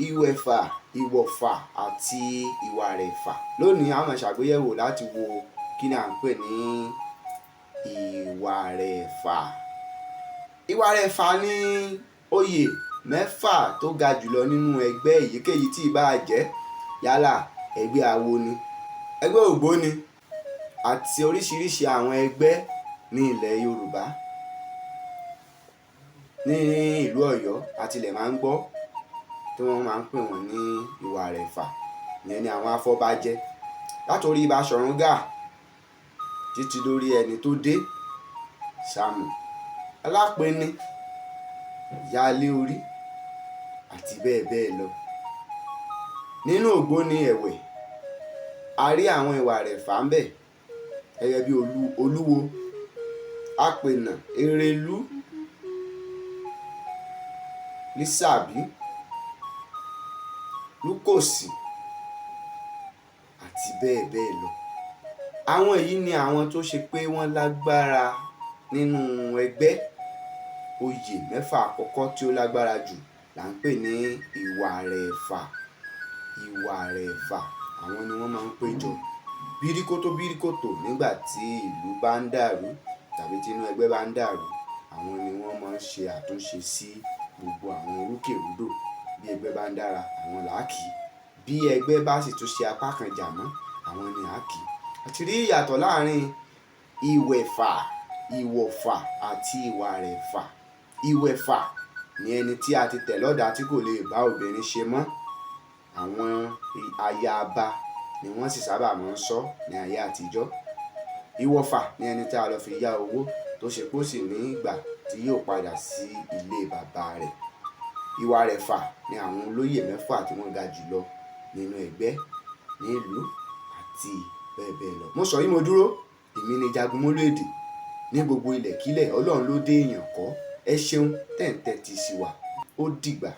Ìwẹ̀fà, ìwọ̀fà àti ìwàrẹ̀fà. Lónìí, a máa ṣàgbéyẹ̀wò láti wo kí ni à ń pè ní ìwàrẹ̀fà. Ìwàrẹ̀fà ní oyè mẹ́fà tó ga jùlọ nínú ẹgbẹ́ èyíkéyìí tí ì báà jẹ́, yálà ẹgbẹ́ awo ni, ẹgbẹ́ ògbóni àti oríṣiríṣi àwọn ẹgbẹ́ ní ilẹ̀ Yorùbá. Ní ìlú Ọ̀yọ́, a tilẹ̀ máa ń gbọ́ tí wọ́n máa ń pè wọ́n ní ìwàrẹ̀fà. Ìyẹn ni àwọn afọbajẹ látòrí Baṣọ̀run Gáà títí dórí ẹni tó dé Ṣàmù, Alápinni, Ìyáálé Orí àti bẹ́ẹ̀ bẹ́ẹ̀ lọ. Nínú ògbóni ẹ̀wẹ̀, a rí àwọn ìwàrẹ̀fà ńbẹ̀ gẹ́gẹ́ bí Olúwo, Apènà, Erelú, Lísàbí, Lúkòsì àti bẹ́ẹ̀ bẹ́ẹ̀ lọ. Àwọn yìí ni àwọn tó ṣe pé wọ́n lágbára nínú ẹgbẹ́. Oyè mẹ́fà àkọ́kọ́ tí ó lágbára jù là ń pè ní ìwàrẹ̀fà. Ìwàrẹ̀fà, àwọn ni wọ́n máa ń péjọ bíríkótó bíríkòtò nígbà tí ìlú bá ń dàrú tàbí tí inú ẹgbẹ́ bá ń dàrú. Àwọn ni wọ́n máa ń ṣe àtúnṣe sí gbogbo àwọn rúkèrúdò. Bí ẹgbẹ́ bá ń dára, àwọn là á kì í. Bí ẹgbẹ́ bá sì tún ṣe apá kan jà mọ́, àwọn ni à á kì í. A ti rí ìyàtọ̀ láàrin ìwẹ̀fà, ìwọ̀fà àti ìwàrẹ̀fà. Ìwẹ̀fà ni ẹni tí a ti tẹ̀ lọ́dàá tí kò lè bá obìnrin ṣe mọ́. Àwọn ayaba ni wọ́n sì sábà máa ń sọ ní ayé àtijọ́. Ìwọ̀fà ni ẹni tí a lọ fi yá owó tó ṣe pé ó sì ní ìgbà tí yóò padà sí ilé bàbá rẹ̀. Ìwàrẹ̀fà ni àwọn olóyè mẹ́fà tí wọ́n ga jùlọ nínú ẹgbẹ́, ní ìlú àti bẹ́ẹ̀ bẹ́ẹ̀ lọ. Mo sọ yìí, mo dúró. Èmi ni Jagunmólú èdè ní gbogbo ilẹ̀kílẹ̀. Ọlọ́run ló dé èèyàn kọ́. Ẹ ṣeun tẹ̀ ń tẹ́tí sí wa. Ó dìgbà.